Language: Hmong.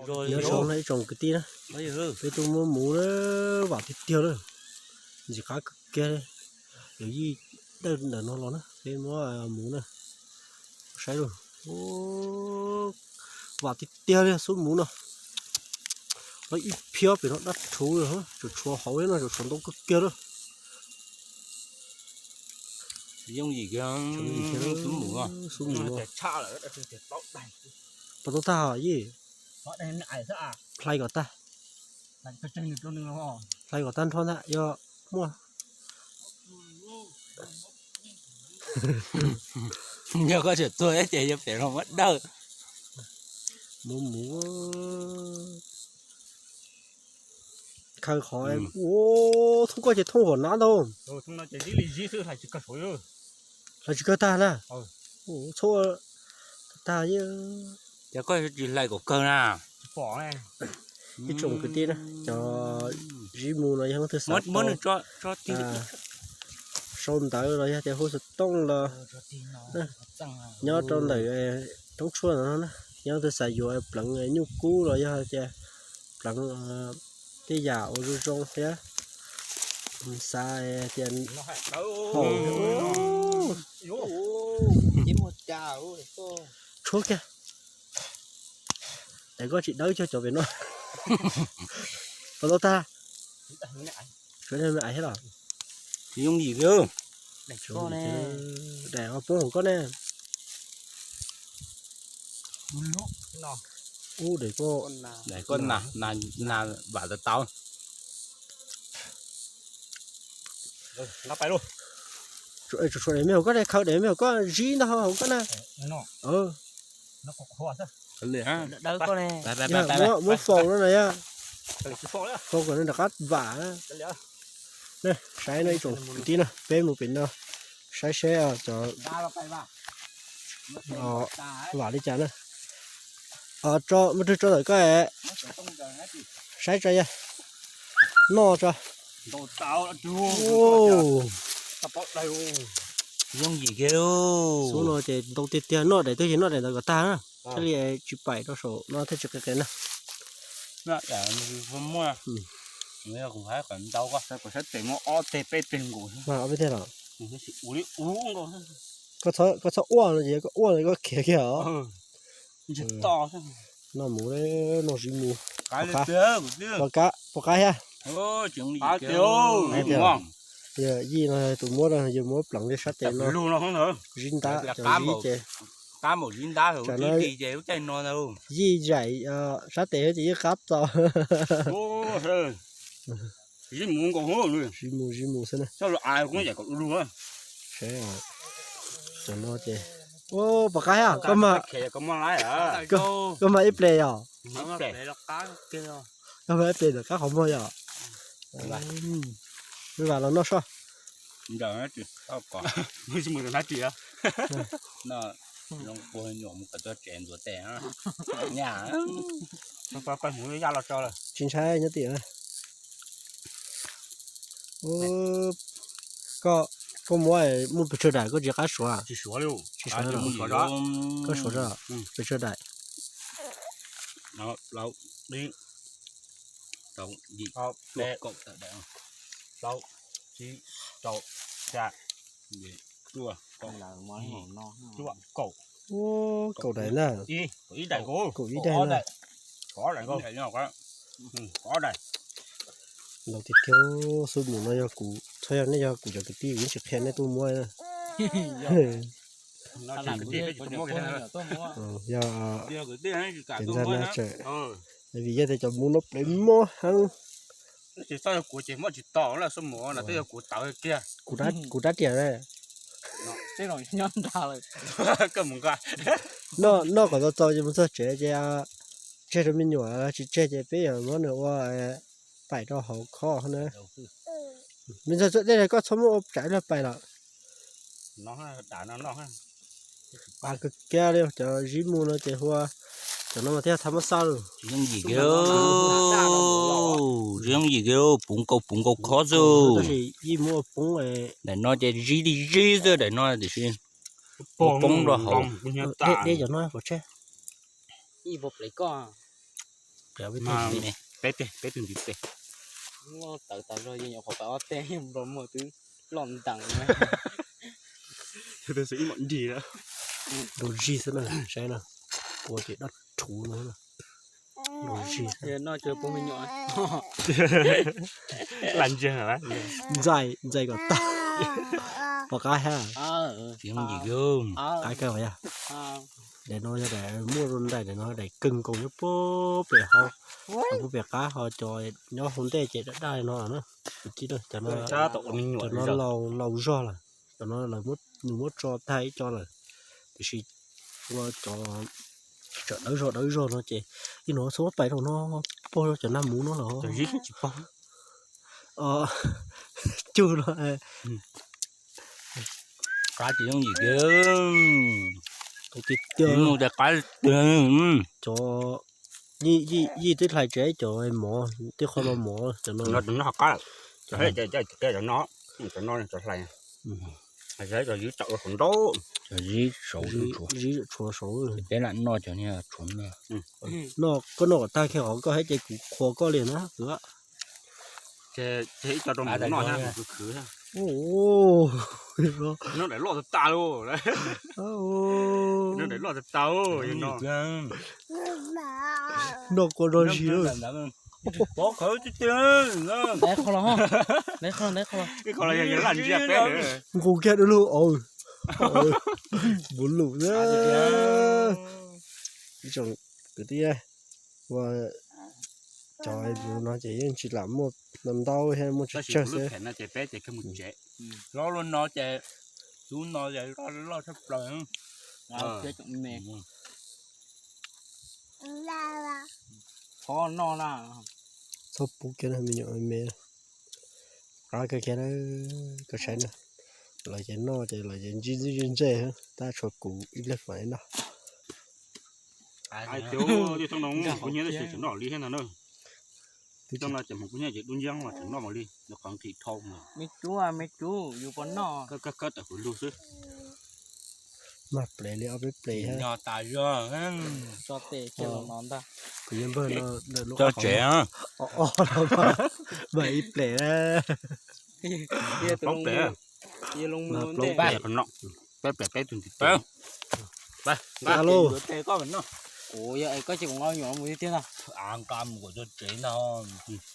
Nyob zoo na ib tsoom kwv tij na, peb tuaj muab muv na, vam tiag tiag lawm, ntxim qab kawg kiag li. Yawm yij dawj ntawm no los na, peb muab muv na, saib lawm. Vam tiag tiag li xub muv no. Lawv ib phiab pem no dab rhuv li, tseem tshuav hauv thiab no, tseem tshuav ntau kawg kiag lawm. Yooj yim kiag xub mus, xub mus no. Pov tau tag yij. Hlais kom tag. Hlais kom tag nrho ntag yog muaj. Yog koj tseem tuag ces yog pem no muab dawj. Mus mus. Khaws qhov, ua, thooj koj ces thooj hom nab ntau. Hlais tsis kawg tag na. Txhua tag. Ces koj tsis hlais kom kawg na. Ib tsoom kwv tij na, cov zib mu no yog leej twg xav tau sau ntawv los yog tias hu xov tooj los nyob rau ntawm roob tshuaj no na, yog leej twg xav yuav pleev nyuj kub los yog tias pleev tej yam ua zoo zoo thiab xav tias haum tshuab kiag. Es koj tsis dawb cog cov pem no. Pov tau tag. Suav me ais thiab los? Yooj yim li. Daim poob hauv koj ne. Ub, daim koj, daim koj nas vam tau tau. Tsuav daim me hauv koj ne, khaws daim me hauv koj zib ntag hauv koj na. Muab faus no na yog. Faus kom nws rov qab vam. Saib no ib tsoom kwv tij no, peb mus pem no saib seb cov vam li cas na. Muab rwg tso ntawm koj, saib tso yog noj tso. Yooj yim kiag. Xub no ces ntau tiag tiag, noj daim twg ces noj daim ntawd kom tag na. Thiaj li tsis paim rau saum no thiaj tsis qis qis na. Kuv hais kom ntau koj saib, kuv saib tes muaj ob teg peb teg nkaus. Ob peb teg los? Koj txhob ua no ces koj ua no koj khiav kiag os. Noj mus, noj zib mus. Pom qab thiab? Yij no tus muab, yog muab pleev li sab tes no. Zib ntab, zib ces, tsam no yij zaim sab tes ces yeej qab txaus. Zib mus, zib mus xwb na. Cov no ces, pom qab thiab? Koj mag ib ple yom? Koj mag ib ple ntawm qab qhov muag yom? Vam los noj soj. Tsis ntshai nyob tim. Koj, koj muab muaj pes tsawg daim koj tsis qab suav? Tsis suav, koj suav pes tsawg daim? Kaum daim na. Kaum ib daim na. Ntau tiag tiag. Xub mus no yog kuv, txhob yog nej yog kuv cov kwv tij kuv yeej tsis qhia nej tuaj muab. Yog, ces ntxag na tsawm, vim yog tias cov mus no plev mob heev. Kuv rab riam ne. Noj kom txaus txaus ces mus txog tsev ces tseg rau me nyuam, tsis tseg ces peb yuav muab nws ua paim rau hauv khob na. Me ntxawg txawm tej koj txhob muab ua tsam ib lag paim lawm. Av kawg kiag li cov zib mu no ces hu ua, cov no mas thiaj tha muab xaj lawm. Tsis yooj yim kiag, tsis yooj yim kiag, puv nkaus puv nkaus khob xwb. Tab sis yij muab ua poob. Daim no ces zib li zib xwb daim no tiam sis ua poob rau hauv. Deb cov no pov tseg. Yij puas plev koj? Peb tug ntxiv pem. Tawv tas zog yeej nyuam qhuav pais ob teg nplua muag twb loj ntees. Ib mam nrig lawm. Nrau zig xwb na, saib na. Ua ces dab rhuv no. Nrau zig. Noj cov pub me nyuam. Lam ntsia. Ntxais, ntxais kom tag. Pom qab hab. Qab kawg yog. Daim no yog daim muaj rau nraim, daim no daim kawg nkaus nyob puag pem hauv, puag pem qab, ho cov nyob hauv ntej ces daj daj li no na. Cov no laus zog lawm, cov no nws muab tso tag ib co lawm, tiam sis ua cov tseem dawb zog dawb zog no ces ib no txhob pais rau no, puag cov nag muv no los. Cug no. Qab tsis yooj yim kiag. Qab tiag tiag. Cov yij twb hlais tsev cov mov, tej qho no mov cov no. Cov no, cov no cov hlais. Cov ywv tau ua qhov ntaub. Cov zib saud, zib tshuav saud. Peb lam noj cov niag tshuav no. Noj, koj noj kom tag kiag qhov koj hab ces kuv qhuas koj li na. Ces ib co rau mus noj na, khwv khwv. Noj daim loj tas tas lauj. Noj daim loj tas tas no. Noj kua rog zis lawm. Ib qho los, ib qho los yog laj ntsiag peb. Nqus kiag dua lug. Npaum lum na. Ib tsoom kwv tij, ua cov no ces yeej tsis lam muaj ntau ntau thiab, muaj tsawg tsawg xwb. Peb ces mus tsev. Loj luaj no ces, lub no loj tshaj plaws. Txhob pub kiag me nyuam me. Qab kawg kiag na, koj saib na. Lawv ces noj ces lawv ces ntsib ntxwb ntsej ntsej, tab tshuav kuv ib leeg feem ib noj. Twb tsis noj li thiab ntag na. Twb tsis noj ces hmoov kub hnyiab ces dub nciab mas tseem noj mus li, nws qhov nqhis dhau. Me tub, me tub, yus puas noj? Kab kab tawm hauv lug xwb. Mag plev li ob peb plev. Nyo tas zog. Tso tes kiag los no ntag. Kuv nyob npawg no lub tsev. Mas ib plev na. Peb plev peb tug ntxiv. Nqa lauj. Kuv yog es koj ces kuv nqa me nyuam mus tiag tiag ntag. Nqa mus kuv cov tsev ntag.